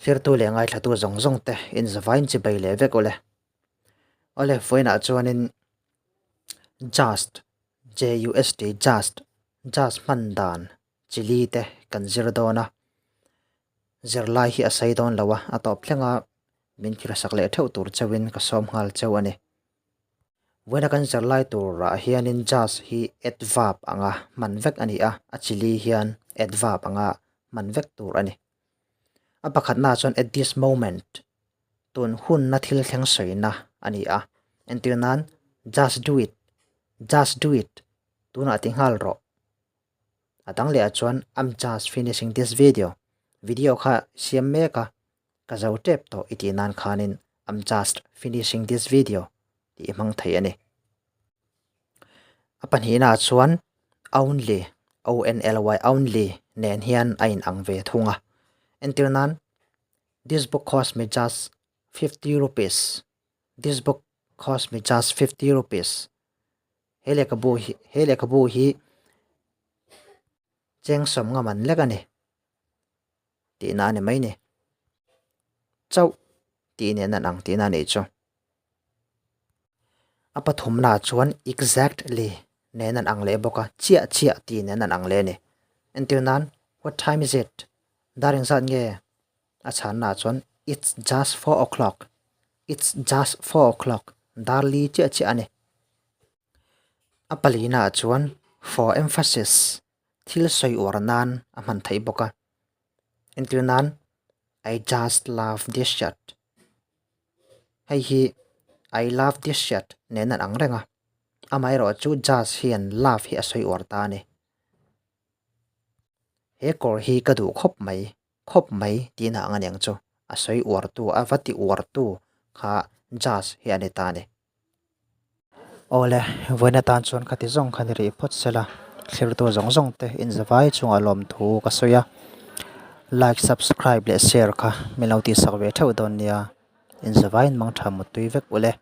Thlirtu leh ngaithlatu zawng zawng te inzavain chibei leh vek ule. Awle, vawiinah chuanin Just, J-U-S-T, Just, Just hman dan chili te kan zir dawn a. Zirlai hi a sei dawn lo a, a tawp thlenga min thilsak leh theuh tur chauhin ka sawm nghal chauh a ni. Vawiina kan zirlai turah hianin just hi adverb anga hman vek a ni a, a chili hian adverb anga hman vek tur a ni. A pakhatnaah chuan at this moment, tun hunna thil thleng sawina a ni a, entir nan just do it, just do it, tunah ti nghal rawh. A dang lehah chuan I'm just finishing this video, video kha siam mek a, ka zo tep tawh i tih nan khanin I'm just finishing this video tih i hmang thei a ni. A pahnihnaah chuan only, O-N-L-Y, only nen hian a inang ve thung a. Entir nan, This book cost me just 50 rupees. This book cost me just 50 rupees. He lehkhabu hi, he lehkhabu hi cheng sawm nga man lek a ni. Tihna a ni mai ni. Chauh tih nen an ang tihna a nih chu. A pathumnaah chuan exactly nen an ang leh bawk a, chiah chiah tih nen an ang leh a ni. Entir nan, What time is it? Dar engzat nge? A chhannaah chuan It's just four o'clock. It's just four o'clock. Dar li chiah chiah a ni. A palinaah chuan for emphasis, thil sawi uar nan a hman theih bawk a. Entir nan, I just love this shirt. Hei hi I love this shirt nen an ang reng a, amaherawhchu just hian love hi a sawi uar ta a ni. He kawr hi ka duh khawp mai, khawp mai tihna ang a niang chu, a sawi uartu, a va ti uartu kha just hi a ni ta a ni. Awle, vawiin atan chuan khati zawng kha ni rih phawt sela, thlirtu zawng zawng te inzavai chungah lawmthu ka sawi a, like, subscribe leh share kha min lo tihsak ve theuh dawn nia, inzavaiin mangtha muttui vek ule.